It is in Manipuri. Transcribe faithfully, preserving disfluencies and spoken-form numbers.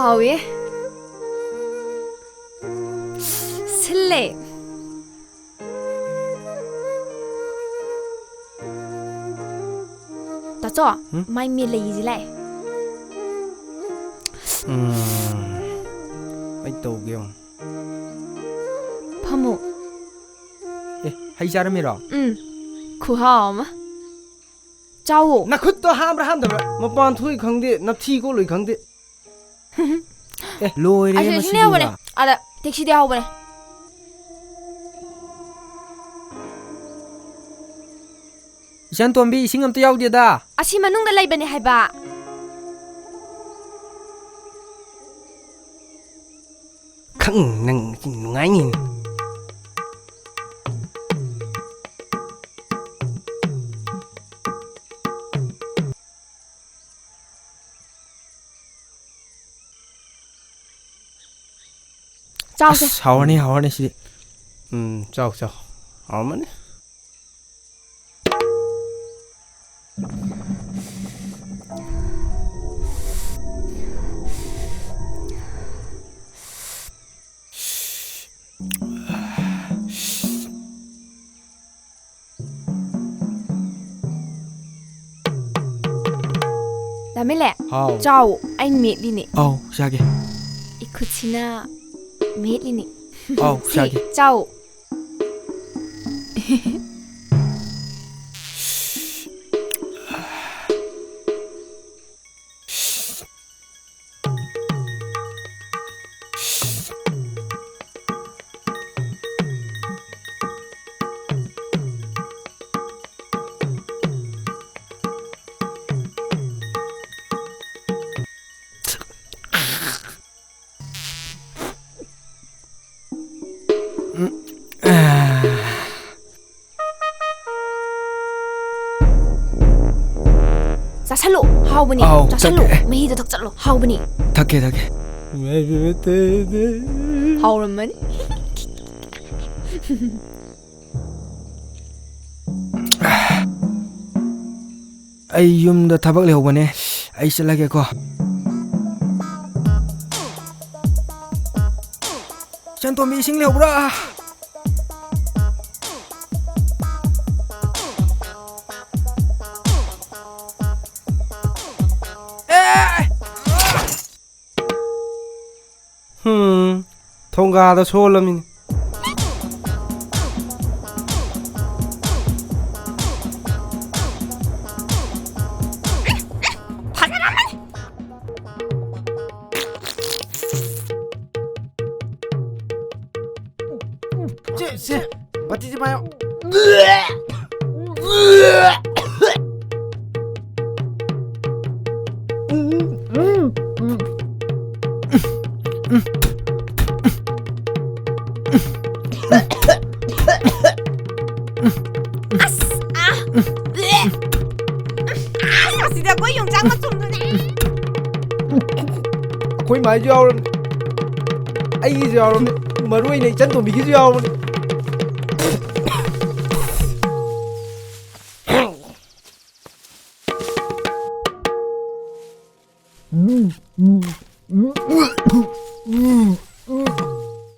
ꯍꯥꯎꯋꯦ꯫ ꯁꯤꯜꯂꯦ꯫ ꯇꯥꯆꯣ, ꯍꯨꯝ? ꯃꯥꯏ ꯃꯦꯠ ꯂꯩꯁꯤ ꯂꯥꯛꯑꯦ꯫ ꯎꯝ, ꯑꯩ ꯇꯧꯒꯦ ꯑꯃꯨꯛ꯫ ꯐꯝꯃꯨ꯫ ꯑꯦ, ꯍꯩ ꯆꯥꯔꯝꯃꯤꯔꯣ? ꯎꯝ, ꯈꯨꯍꯥꯎ ꯑꯃ꯫ ꯆꯥꯎꯋꯣ꯫ ꯅꯈꯨꯠꯇꯣ ꯍꯥꯝꯕ꯭ꯔꯥ ꯍꯥꯝꯗꯕ꯭ꯔꯥ? ꯃꯄꯥꯟ ꯊꯣꯛꯏ ꯈꯪꯗꯦ, ꯅꯞꯊꯤ ꯀꯣꯠꯂꯨꯏ ꯈꯪꯗꯦ꯫ ꯑꯦ, ꯂꯣꯏꯔꯦ ꯑꯁꯤ, ꯁꯤꯅ ꯃꯁꯤꯗꯤ ꯌꯧꯕꯅꯦ꯫ ꯏꯃꯥ꯫ ꯑꯗ ꯇꯦꯛꯁꯤꯗꯤ ꯌꯥꯎꯕꯅꯦ꯫ ꯏꯆꯟ ꯇꯣꯝꯕꯤ, ꯏꯁꯤꯡ ꯑꯝꯇ ꯌꯥꯎꯗꯦꯗ꯫ ꯑꯁꯤ ꯃꯅꯨꯡꯗ ꯂꯩꯕꯅꯦ ꯍꯥꯏꯕ꯫ ꯈꯪ ꯅꯪ ꯅꯨꯡꯉꯥꯏꯅꯤ꯫ ꯆꯥꯎꯁꯦ꯫ ꯑꯁ, ꯍꯥꯎꯔꯅꯤ, ꯍꯥꯎꯔꯅꯤ ꯁꯤꯗꯤ꯫ ꯎꯝ, ꯆꯥꯎ, ꯆꯥꯎ꯫ ꯍꯥꯎꯔꯝꯃꯅꯤ꯫ ꯂꯥꯃꯦꯂꯦ, ꯍꯥꯎ꯫ ꯆꯥꯎ, ꯑꯩ ꯃꯦꯠꯂꯤꯅꯦ꯫ ꯑꯧ, ꯆꯥꯒꯦ꯫ ꯏꯈꯨꯠꯁꯤꯅ ꯃꯦꯠꯂꯤꯅꯦ꯫ ꯑꯧ, ꯁꯤ, ꯆꯥꯒꯦ꯫ ꯆꯥꯎ꯫ ꯆꯥꯁꯜꯂꯣ, ꯍꯥꯎꯕꯅꯤ꯫ ꯑꯥꯎ, ꯆꯥꯁꯜꯂꯣ, ꯊꯛꯀꯦ꯫ ꯃꯍꯤꯗꯣ ꯊꯛꯆꯜꯂꯣ, ꯍꯥꯎꯕꯅꯤ꯫ ꯊꯛꯀꯦ, ꯊꯛꯀꯦ꯫ ꯍꯥꯎꯔꯝꯃꯅꯤ꯫ ꯑꯩ ꯌꯨꯝꯗ ꯊꯕꯛ ꯂꯩꯍꯧꯕꯅꯦ, ꯑꯩ ꯆꯠꯂꯒꯦꯀꯣ꯫ ꯏꯆꯟꯇꯣꯝꯕꯤ, ꯏꯁꯤꯡ ꯂꯩꯍꯧꯕ꯭ꯔꯥ? ꯑꯦ! ꯍꯨꯝ, ꯊꯣꯡꯒꯥꯗ ꯁꯣꯜꯂꯃꯤꯅꯦ꯫ ꯁꯦ, ꯁꯦ, ꯕꯥꯇꯤꯁꯦ ꯄꯥꯏꯌꯣ꯫ ꯑꯁ! ꯑꯥ! ꯑꯁ! ꯑꯁꯤꯗꯤ ꯑꯩꯈꯣꯏ ꯌꯣꯡꯆꯥꯛ ꯃꯆꯨꯝꯗꯨꯅꯦ꯫ ꯑꯩꯈꯣꯏ ꯃꯥꯏꯁꯨ ꯌꯥꯎꯔꯕꯅꯤ, ꯑꯩꯒꯤꯁꯨ ꯌꯥꯎꯔꯕꯅꯤ, ꯃꯔꯨ ꯑꯣꯏꯅ ꯏꯆꯟ ꯇꯣꯝꯕꯤꯒꯤꯁꯨ ꯌꯥꯎꯔꯕꯅꯤ꯫